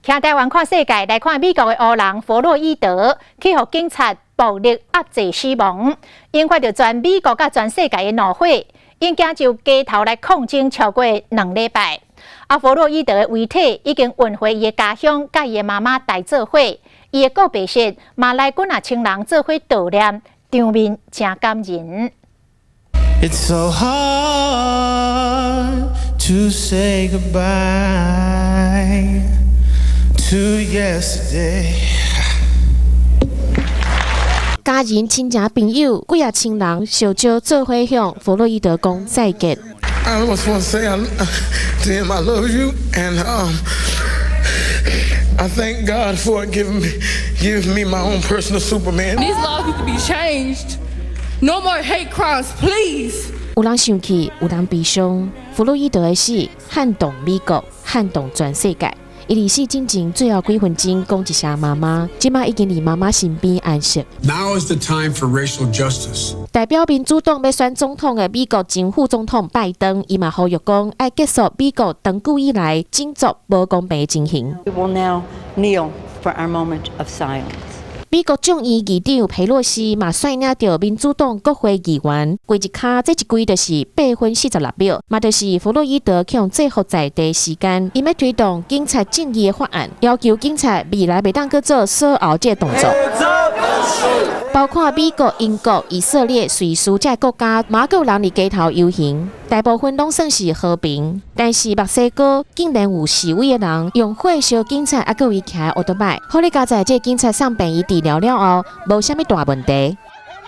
徛台灣看世界，來看美國的黑人弗洛伊德去予警察暴力壓制死亡，引發著全美國佮全世界的怒火，𪜶驚就街頭來抗爭超過2禮拜。啊，弗洛伊德的遺體已經運回伊的家鄉，佮伊的媽媽來做伙。伊的告別式嘛來幾若千人做伙悼念，場面誠感人。 It's so hard to say goodbye to yesterday. 家人、親情、朋友，幾仔千人相招做伙向弗洛伊德講再見。 I just want to say to him, I love you, and I thank God for giving me my own personal Superman. These laws need to be changed. No more hate crimes, please. 有人生氣，有人悲傷。弗洛伊德的死撼動美國，撼動全世界。伊離死進前最後幾分鐘講一聲媽媽，這馬已經佇媽媽身邊安息。 Now is the time for racial justice. 代表民主黨欲選總統的美國前副總統拜登，伊嘛呼籲講，愛結束美國長久以來種族無公平的情形。 We will now kneel for our moment of silence. 美國眾議議長佩洛西嘛率領著民主黨國會議員跪一跤，這一跪就是8分46秒，嘛就是弗洛伊德去予制服在地時間。伊欲推動警察正義的法案，要求警察未來袂當閣做鎖喉這個動作。包括美國、英國、以色列、瑞士這國家，嘛閣有人佇街頭遊行，大部分攏算是和平。但是墨西哥竟然有示威的人用火燒警察，猶閣有伊騎的歐多擺。好佳哉這個警察送病院治療了後，無啥物大問題。